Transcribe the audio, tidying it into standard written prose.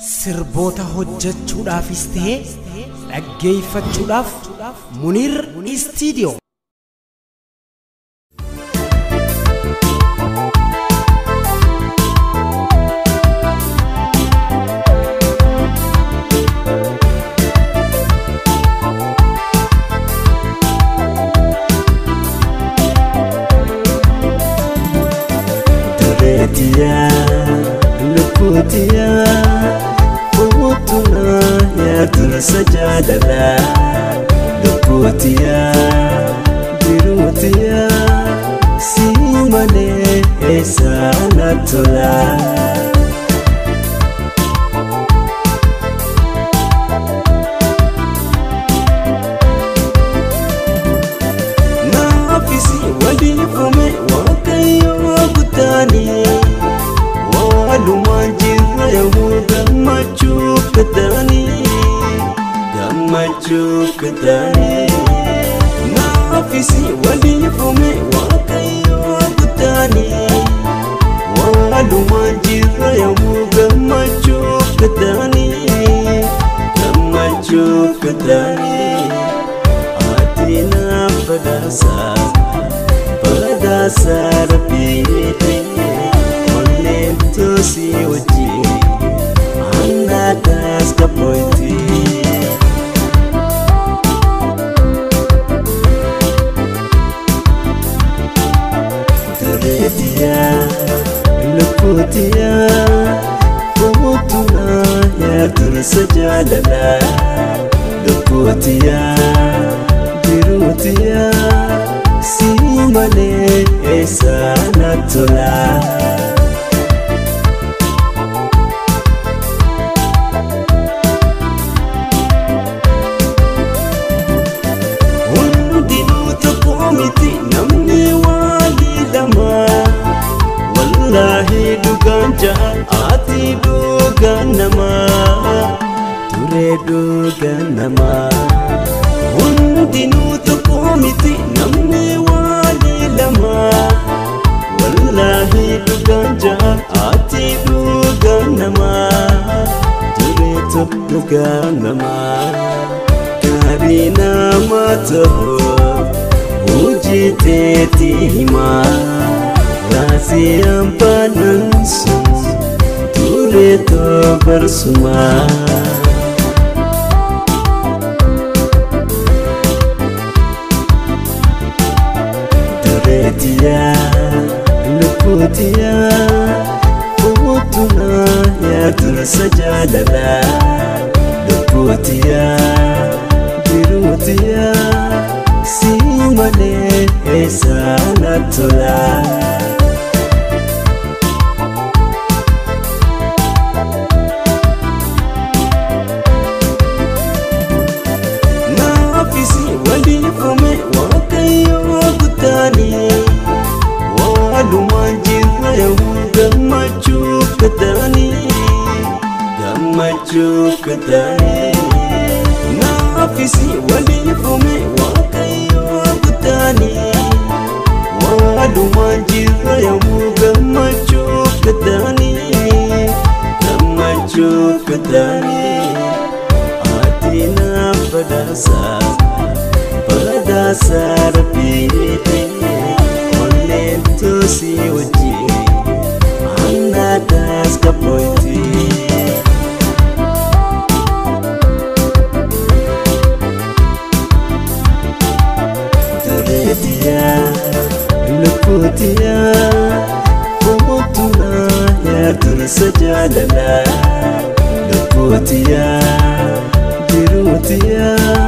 Sirboota hojjechuudhaafis ta'ee dhaggeeffachuudhaaf Muniir Istiidiyoo. Dureetiyaa lubbuutiyaa fuutuna yaa dursa jaalalaa lubbuutiyaa jiruutiyaa si malee eessa na tolaa. Naafisi waliifume waaqayyo guddaanii walumaan jirra yommuu gammachuu kataanii gammachuu kataanii. Naafisi waliifume waaqayyo guddaanii walumaan jirra yommuu gammachuu kataanii gammachuu kataanii. Ati naaf badhaasa badhaasa rabbiiti onneen toosii wajjin annaataas qabooyti. Dureetiyaa lubbuutiyaa fuutuna yaa dursa jaalalaa lubbuutiyaa jiruutiyaa si malee eessa na tolaa. Hundinuu tokko miti namni waalii lama wallaahi dhugaan ja'a ati dhugaan namaa turee dhugaan namaa. Hundinuu tokko miti namni waalii lama wallaahi dhugaan ja'a ati dhugaan namaa tureetu dhugaan namaa. Gaarii nama ta'u hojii teetii himaa raasii hambaanan sun tureetu barsumaa. Dureetiyaa lubbuutiyaa fuutuna yaa dursa jaalalaa lubbuutiyaa jiruutiyaa si malee eessa na tolaa. Naafisi waliifume waaqayyo guddaanii walumaan jirra yommuu gammachuu kataanii gammachuu kataanii. Naafisi waliifume waaqayyo guddaanii walumaan jirra yommuu gammachuu kataanii gammachuu kataanii. Ati naaf badhaasa badhaasa rabbiiti onneen toosii wajjin annaataas qabooyti. Dureetiyaa lubbuutiyaa fuutuna yaa dursa jaalalaa lubbuutiyaa jiruutiyaa